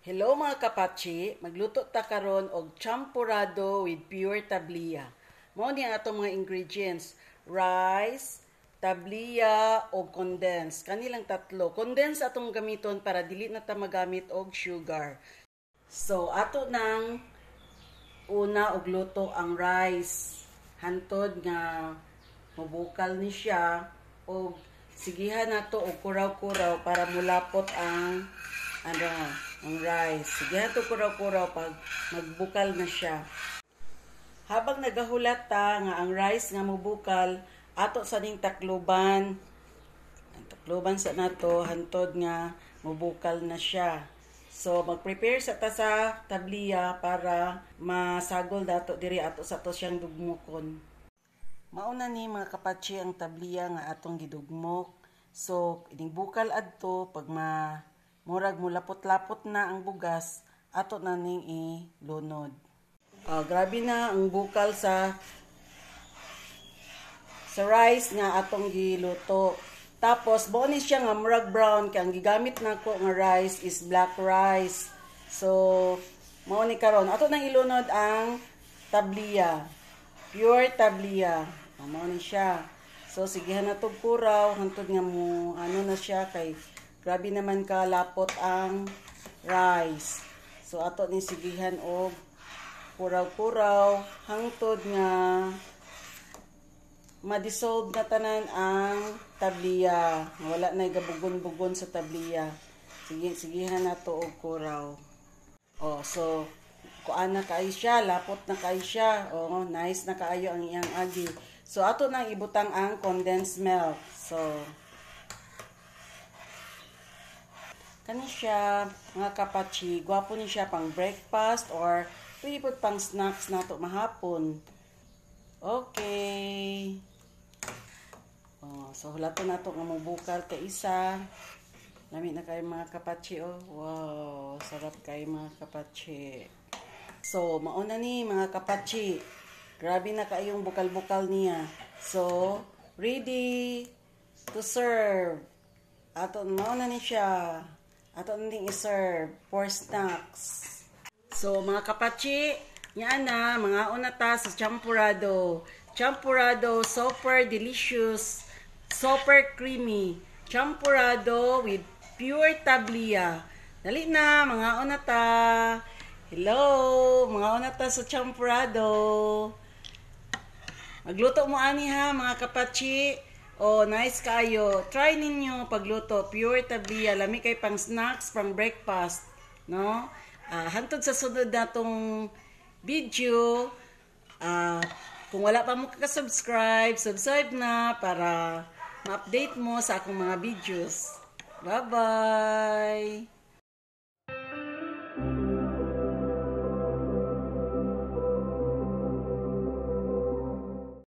Hello, mga kapatchi, magluto ta karon og champurado with pure tablea. Mao ni ang atong mga ingredients: rice, tablea o condensed. Kanilang tatlo. Condensed atong gamiton para dili na ta magamit og sugar. So ato nang una og luto ang rice. Hantod nga mobukal ni siya og sigihan nato og kuraw-kuraw para mulapot ang ano, ang rice. Sige to, kuraw-kuraw pag magbukal na siya. Habang nagahulat ta nga ang rice nga mobukal, ato sa ning takluban. Ang takluban sa nato hantod nga mobukal na siya. So mag-prepare sa ta sa tablea para masagol dato diri, ato sa to siyang dugmokon. Mauna ni, mga kapatchi, ang tablea nga atong gidugmok. So ining bukal adto, pag ma murag mulapot-lapot na ang bugas, ato na ning ilunod. Grabe na ang bukal sa rice nga atong giluto. Tapos buo ni siya nga murag brown kay ang gigamit nako nga rice is black rice. So mao ni karon ato nang ilunod ang tablea. Pure tablea. Oh, mao ni siya. So sigihan na tog kuraw hantod nga mo ano na siya kay grabe naman kalapot ang rice. So ato ni sigihan og kuraw-kuraw hangtod nga ma-dissolve na tanan ang tablea. Wala na gabugon-bugon sa tablea. Sige, sigihan nato og kuraw. Oh, so kuan na kaayo siya, lapot na kaayo siya. Oh, nice na kaayo ang iyang agi. So ato nang ibutang ang condensed milk. So kani siya, mga kapatchi, gwapo ni siya pang breakfast or pwede pud pang snacks nato mahapon. Okay. Oh, so hulaton nato nga mobukal kay isa. Lami na kayo, mga kapatchi, oh. Wow, sarap kayo, mga kapatchi. So mauna ni, mga kapatchi. Grabe na kayong bukal-bukal niya. So ready to serve. Ato mauna ni siya. Ato ning i-serve for snacks. So mga kapatchi, yan na, mga una ta sa champurado. Champurado, super delicious, super creamy. Champurado with pure tablea. Dali na, mga una ta. Hello, mga una ta sa champurado. Magluto mo ani ha, mga kapatchi. Oh, nice kayo. Try ninyo pagluto. Pure tablea. Lami kay pang snacks, pang breakfast. No? Hantod sa sunod natong video. Kung wala pa mo ka-subscribe, subscribe na para ma-update mo sa akong mga videos. Bye-bye!